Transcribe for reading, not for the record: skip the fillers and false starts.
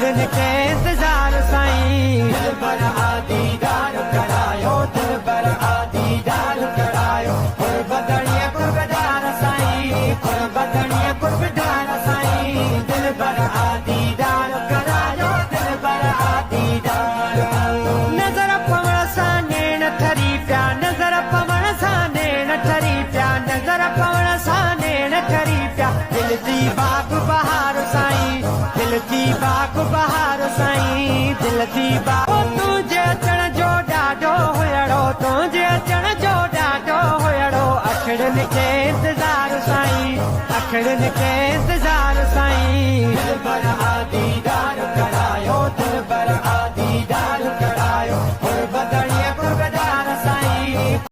اکڙين کي انتظار سائين. دلبر آ ديدار ڪرايو دلبر آ ديدار ڪرايو قرب ڌڻيء قرب دار سائين قرب ڌڻيء قرب دار سائين دلبر آ ديدار ڪرايو دلبر آ ديدار. نظر پوڻ سان نيڻ ٺري پيا نظر پوڻ سان نيڻ ٺري پيا نظر پوڻ سان نيڻ ٺري پيا دل جي باغ بهار سائين دل جي باغ بهار سائين دل جي باغ. تنهنجي اچڻ جو ڏاڍو هيئڙو تنهنجي اچڻ جو ڏاڍو هيئڙو اکڙين کي انتظار سائين اکڙين کي.